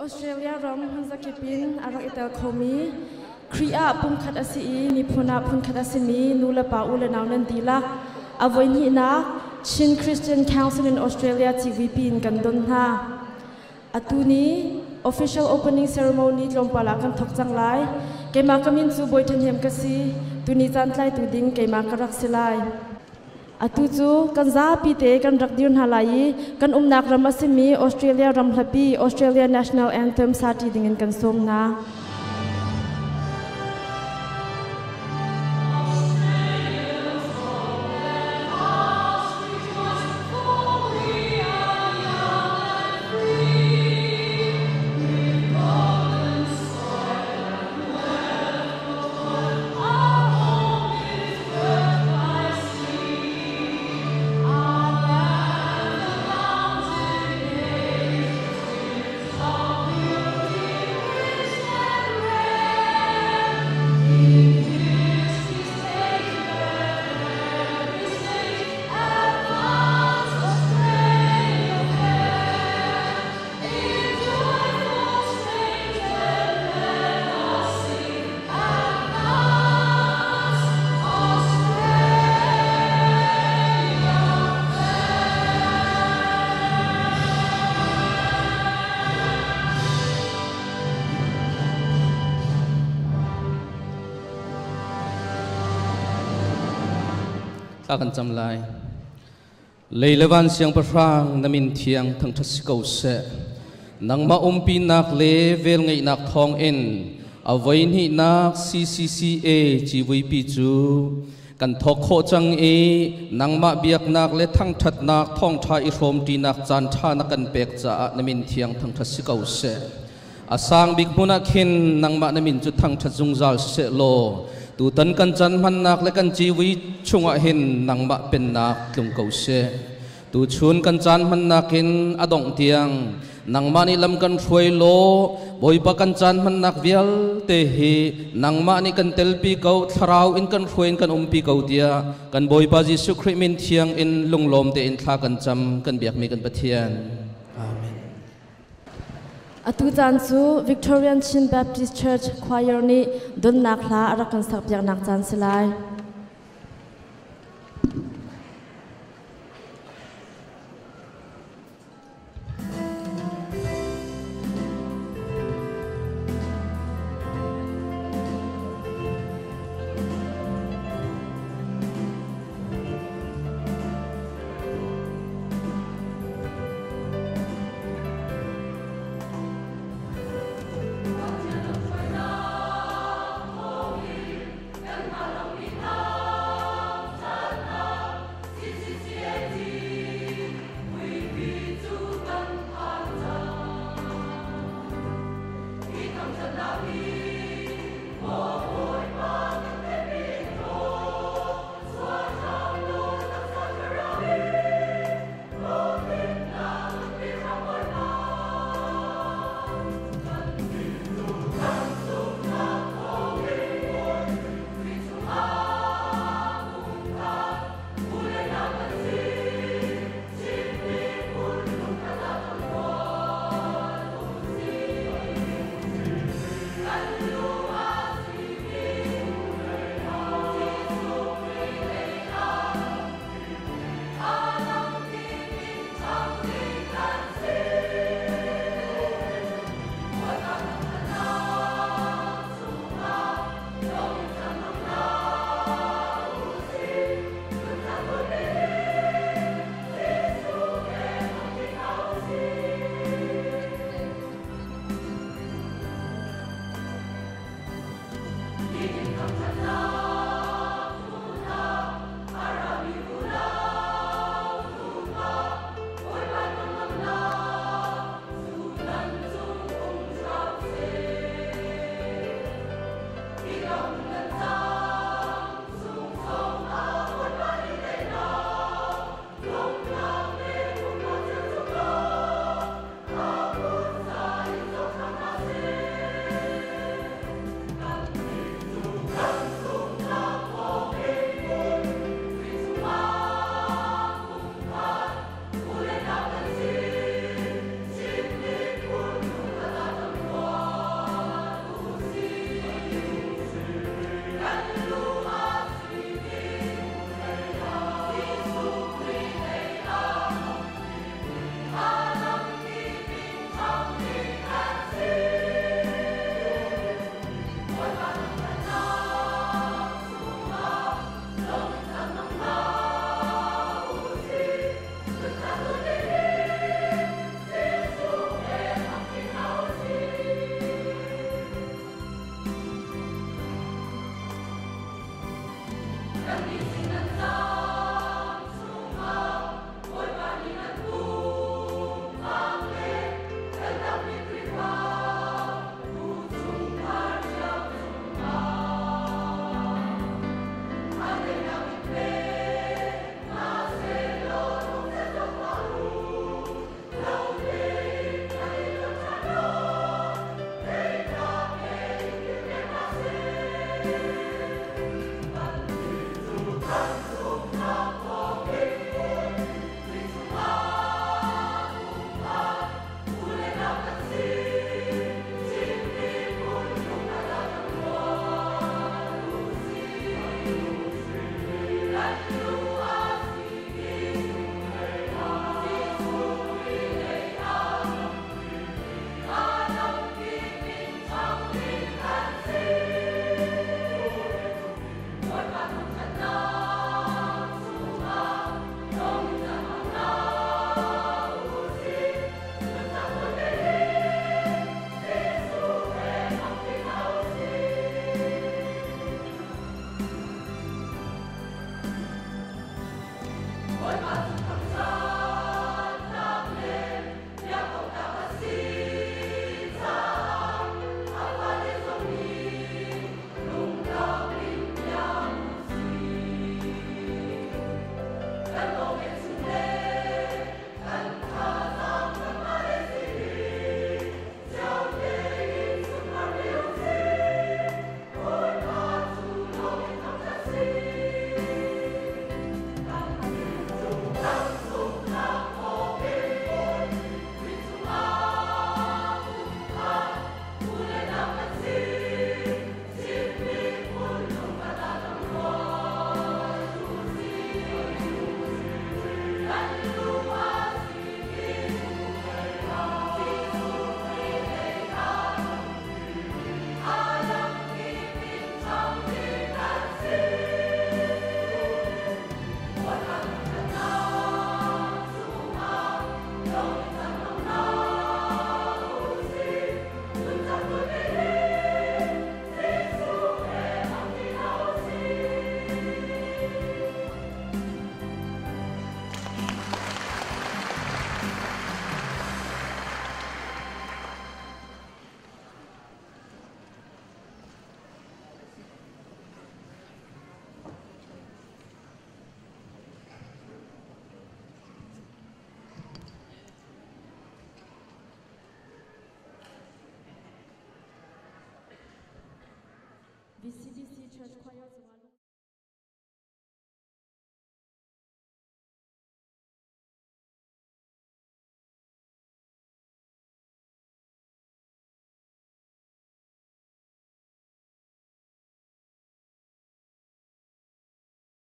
Australia ram hmunzakip in a rak i tel khomi Khrih ah pumkhat a si i miphun ah phunkhat a simi nu le pa u le nau nan dihlak a voihnihnak Chin Christian Council in Australia CVP in kan don hna. Atu ni official opening ceremony tlawmpal ah kan thok cang lai. Keimah ka min cu Bawi Ṭhahnem ka si. Tuni caan tlaitu ding keimah ka rak si lai. Atu cu kan zapi te kan rak dir hna lai i kan umnak ram a simi Australia ram hlapi Australia National Anthem sati dingin kan sawm hna. Thla kan cam lai. Lei le van siangpahrang na min thiang thangṭhat si ko seh. Nangmah umpinak le velngeihnak thawngin a voihnihnak CCCA civuipi cu kan thawk khawh cang i nangmah biaknak le thangṭhatnak thawngṭha i hrawmṭinak caanṭha na kan pek caah na min thiang thangṭhat si ko seh. A sang bik hmun ah khin nangmah na min cu thangṭhat zungzal siseh law tutan kan caan hmannak le kan civui chungah hin nangmah pennak tlung ko seh. Tuchun kan caan hmannak in a dongh tiang nangmah nih lam kan hruai law Bawipa kan caan hmannak vialte hi nangmah nih kan telpi ko thlarau in kan hruai in kan umpi ko tiah kan Bawipa Jesuh Khrih min thiang in lunglawm tein thla kan cam kan biakmi kan Pathian. Amen. Atu caan cu Victorian Chin Baptist Church Choir nih donnak hla a rak kan sakpiaknak caan si lai.